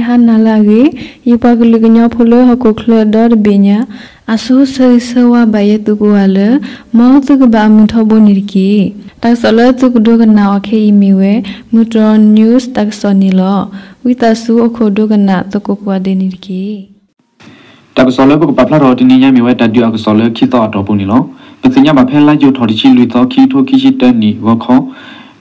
ဟါနၤလၢအဂ့ၤ, ယပှၤကလုာ်ကညီဖိလၢဟီၣ်ခိၣ်ချၢဒီတဘ့ၣ်ညါ, အဆိဆၢဂ့ၤဆၢဝါဘၣ်ယဲသုကိးဂၤလၢ မ်သုကဘၣ်အမုာ်ထီဘိန့ၣ်တက့ၢ်. တၢ်ကစီၣ်လၢသုကဒိကနၣ်အီၤခဲအံၤမ့ၢ်ဝဲ မုၢ်တြီၢ် news တၢ်ကစီၣ်န့ၣ်လီၤ. ဝံသးစူၤအိၣ်ခိးဒိကနၣ်သကိးကိးဂၤဒဲးန့ၣ်တက့ၢ်. တၢ်ကစီၣ်လၢပကပာ်ဖျါထီၣ်တနံၤညါမ့ၢ်ဝဲတၢ်ဒုးအကစီၣ်လၢခံသီအတီၢ်ပူၤန့ၣ်လီၤ. ပသ့ၣ်ညါဘၣ်ဖဲလါယူၤထီၣ်တဆံလွံၢ်သီ ခံကထိခံဆံတၢနံၣ် ဂီၤခီ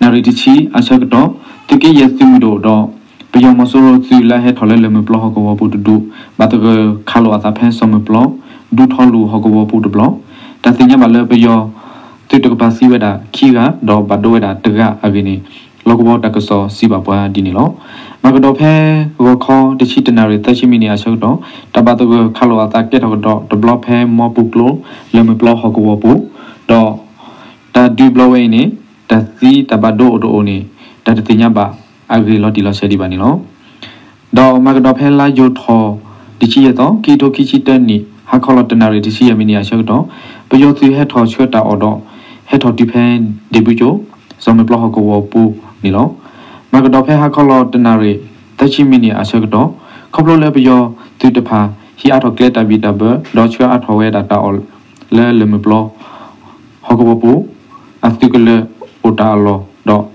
နၣ်ရံၣ်တဆံအဆၢကတီၢ် သုးက့ယဲၢ်သုးမုၢ်ဒိၣ်ဒီး ပယီၤမီၤစိရိၤသုးလၢအဟဲထီၣ်လၢလၢၢ်မုၢ်ပျီဟီၣ်ကဝီၤပူၤတဒူၣ် ဘၣ်သဂၢၢ်ခးလိာ်အသးဖဲစီၤမုၢ်ပျီ ဒူထီလူၤဟီၣ်ကဝီၤပူၤတဘျီ, တၢ်သ့ၣ်ညါဘၣ်လၢပယီၤသုးတကပၤသံဝဲဒၣ်ခံဂၤ ဒီးဘၣ်ဒိဝဲဒၣ်တဂၤအဂ့ၢ်န့ၣ် လီၢ်ကဝီၤတၢ်ကစီၣ်စံးဘၣ်ပှၤဒ်န့ၣ်လီၤ. မၤကဒီးဖဲဂီၤခီတဆံတနၣ်ရံၣ်သၢဆံမံးနံးအဆၢကတီၢ် တၢ်ဘၣ်သဂၢၢ်ခးလိာ်အသးကဲထီၣ်ကဒီးတဘျီဖဲမီပူၤကျိ လၢၢ်မုၢ်ပျီဟီၣ်ကဝီၤပူၤ, ဒီးတၢ်ဒုးဘျီဝဲအံၤန့ၣ် တၢ်သံတၢ်ဘၣ်ဒိအိၣ်တအိၣ်န့ၣ် တၢ်တသ့ၣ်ညါဘၣ်အဂ့ၢ်လီၤတံၢ်လီၤဆဲးဒံးဘၣ်န့ၣ်လီၤ. ဒီးမၤကဒီးဖဲလါယူၤထီၣ်တဆံယဲၢ်သီ ခံကထိခံဆံတၢနံၣ် ဟါခီလီၤတနၣ်ရံၣ်တဆံယဲၢ်မံးနံးအဆၢကတီၢ် ပယီၤသုးဟဲထီၣ်ဆှၢတၢ်အီၣ်ဒီး ဟဲထီၣ်တုၤဖဲဒ့ၣ်ဘုကၠိ စီၤမုၢ်ပျီဟီၣ်ကဝီၤပူၤန့ၣ်လီၤ. မၤကဒီးဖဲဟါခီလီၤတနၣ်ရံၣ်သၢဆံမံးနံးအဆၢကတီၢ် ခီဖျိလၢပယီၤသုးတဖၣ် ဟံးအါထီၣ်ကျဲတၢ်ဘံၣ်တၢ်ဘၢ ဒီးဆှၢအါထီၣ်ဝဲဒၣ်တၢ်အီၣ်လၢလၢၢ်မုၢ်ပျီ ဟီၣ်ကဝီၤပူၤ အသုးကလၢၤအိၣ်တၢ်အလီၢ်ဒီး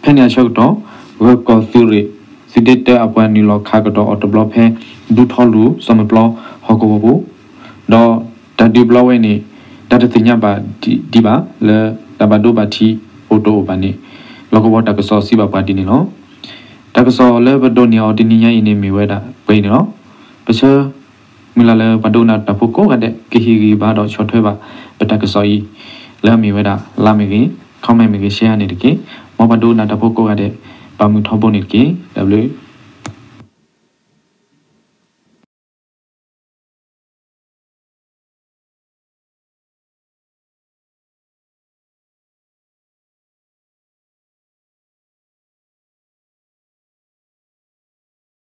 ဖဲန့ၣ်အဆၢကတီၢ် ဂၢၢ်ကီၢ်သုးရ့ၣ် သုးဒ့တၢအပှၤနုာ်လီၤခးကဒီးအီၤတဘျီဖဲ ဒူထီလူၤ စီၤမုၢ်ပျီဟီၣ်ကဝီၤပူၤ, ဒီးတၢ်ဒုးဘျီဝဲန့ၣ် တၢ်တသ့ၣ်ညါဘၣ်ဒံးဘၣ်လၢ တၢ်ဘၣ်ဒိဘၣ်ထံးအိၣ်တအိၣ်ဘၣ်န့ၣ် လီၢ်ကဝီၤတၢ်ကစီၣ်စံးဘၣ်ပှၤဒ်န့ၣ်လီၤ. တၢ်ကစီၣ်လၢပဒိးန့ၢ်အီၤတနံၤညါအံၤန့ၣ်မ့ၢ်ဝဲဒၣ်ပှဲၤအံၤန့ၣ်လီၤ. ပဆၢမုၢ်လၢ်လၢပှၤဒိကနၣ်တၢ်ဖိကိးဂၤဒဲး ကဟ့ၣ်ဂံၢ်ဘါဒီးဆီၣ်ထွဲဘၣ် ပတၢ်ကစီၣ်အံၤ လၢအမ့ၢ်ဝဲဒၣ် like မ့ၢ်ဂ့ၤ comment မ့ၢ်ဂ့ၤ share န့ၣ်တက့ၢ်. မ်ပှၤဒိကနၣ်တၢ်ဖိကိးဂၤဒဲး ဘၣ်မုာ်ထီဘိန့ၣ်တက့ၢ်. တၢ်ဘျုး